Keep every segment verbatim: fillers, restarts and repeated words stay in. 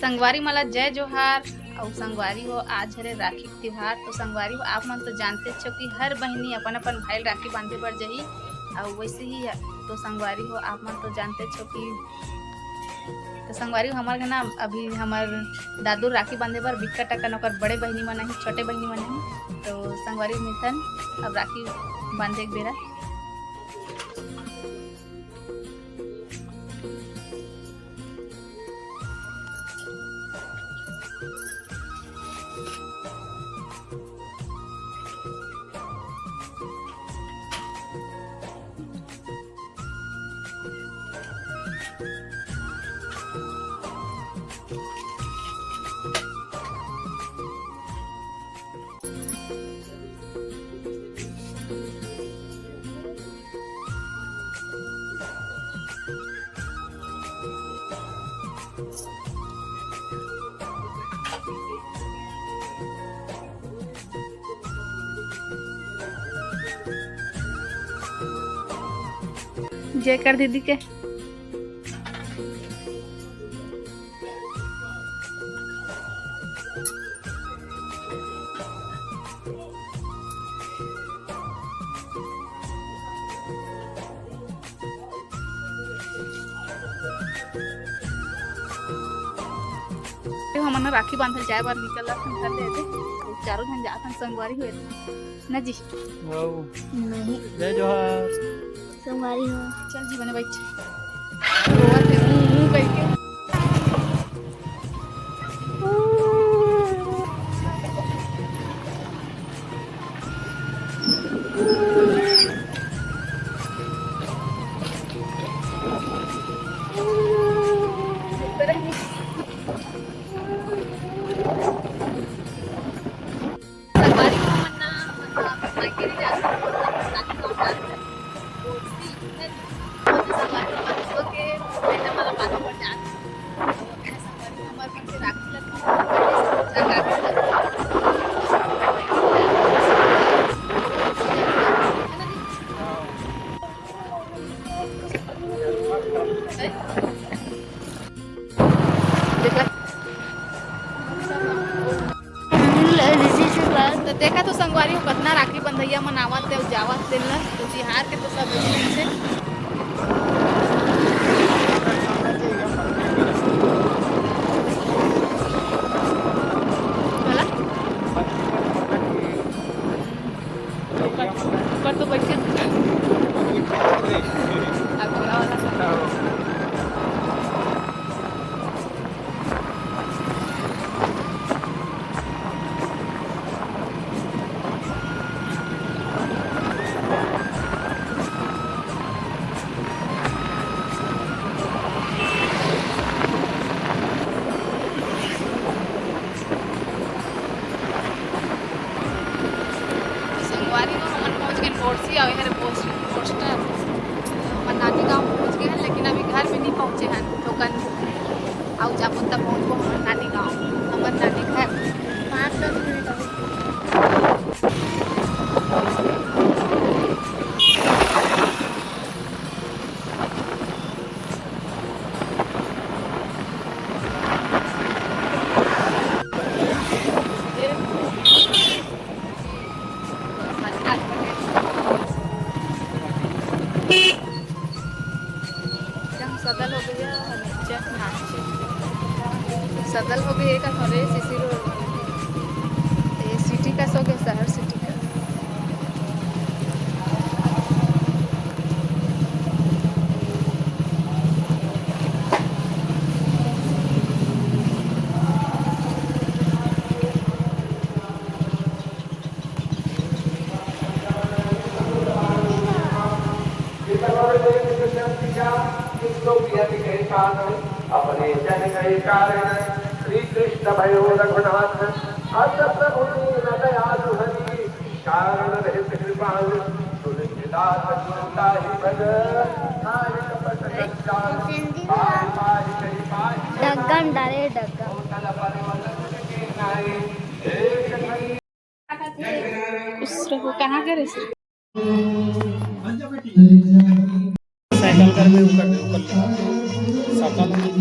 संगवारी मन ला जय जोहार। अउ संगवारी हो, आज हरे राखी के तिहार। तो संगवारी हो, आप मन तो जानते छो कि हर बहिनी अपन अपन भाई ल राखी बांधे बर जही। अउ वैसे ही है, तो संगवारी हो, आप मन तो जानते छो कि, तो संगवारी हो, हमर घर ना अभी हमर दादू राखी बांधे बर बिक्कट अकन ओकर बड़े बहिनी मन ही, छोटे बहिनी मन ही। तो संगवारी हो, मिलथन अब राखी बांधे के बेरा। जय कर दीदी के। हमन राखी बांधल जाए बर निकल रहा, निकल लेते। चारों झन जात हन संगवारी हुए ना जी। वाओ। नहीं। जय जोहार। संगवारी हो। चल जी, बने बैठ। रोवत हे, ऊं, ऊं कहिके। संगवारी हो, हमन ना, मतलब, मायके नहीं जा सकते, नानी गाँव जा सकते। तो उसी, तो संगवारी हो, हमन सो के, बेटा वाला पानी पर जा सकते। तो अपने संगवारी हो, हमर मन के राखी लग, लगा के है ना जी? तो देखा तो संगवारी हो, कतना राखी बंधैया मन आवत हे अउ जावत हे तेन ल, तो तिहार के तो सब ऐसे ही हे। बोला? ऊपर, ऊपर तो बैठे थे। अब पूरा वाला। संगवारी हो, हमन पहुंच गए पोरसी, अउ एहर पोस्ट-, पोस्टर। तो हमन नानी गांव पहुंच गए हैं, लेकिन अभी घर में नहीं पहुंचे हैं। थोकन अउ जाबो तब पहुंचबो हमर नानी गांव, हमर नानी घर। पाँच दस मिनट अभी। एकदम सदल हो गया, नीचे नाचे। सदल हो गया का थोड़े सीसी रोड। ये सिटी का सो गया, शहर सिटी का। अपने जन के कारण श्री कृष्ण भयो रघुनाथ। अस प्रभु दीन दयालु हरि, कारण रहित कृपालु, तुलसीदास गुरु ताहि भज। नाहि कपट संचार, पाहि पाहि कहि पाहि। डग्गन डाले, डग्गन। कोसल परिमल गुण के गाए। खुश रहो, कहाँ करे से? साइकिल कर में ऊपर, ऊपर ले। साइकिल।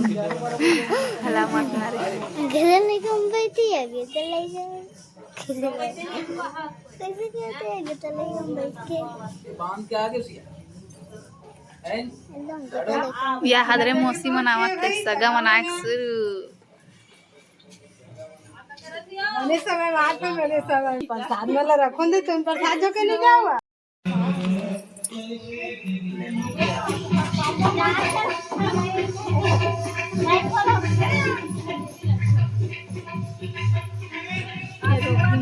हला मत मारे। घर लेके हम बैठी है, अभी तो ले जाए। कैसे कहते हैं, घर लेके हम बैठ के। एकदम घर लेके हम या हदरे मौसी मनावत ते सगा मनाए के शुरू। बने समय बात है, बने समय। प्रसाद वाला रखो दे, तुम प्रसाद जो के नहीं जाओ।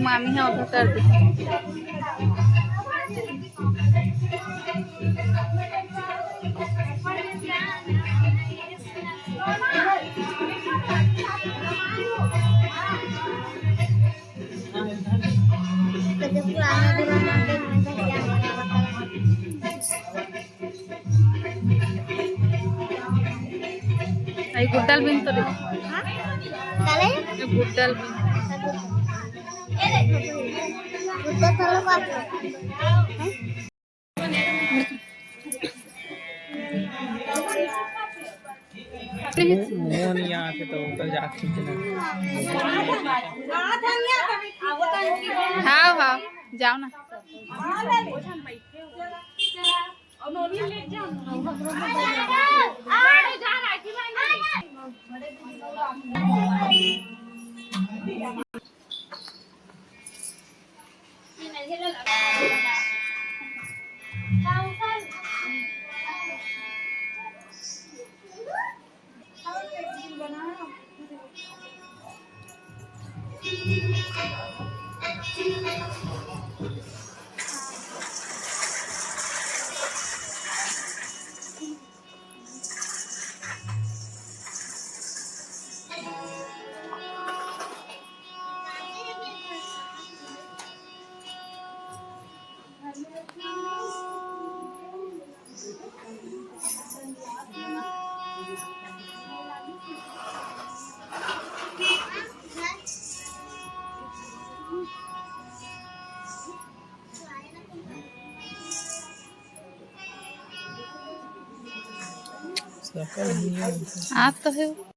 मामी हा उधर कर दे। कभी पुराना जमाना के मंदिर क्या होता है? आई गुड्डल बिन तो दे। हाँ? काले? ये गुड्डल बिन। गुड्डल तो लोग आते हैं। मोहन यहाँ से तो उतर जा सकते हैं। हाँ, हाँ, जाओ ना। आप तो है।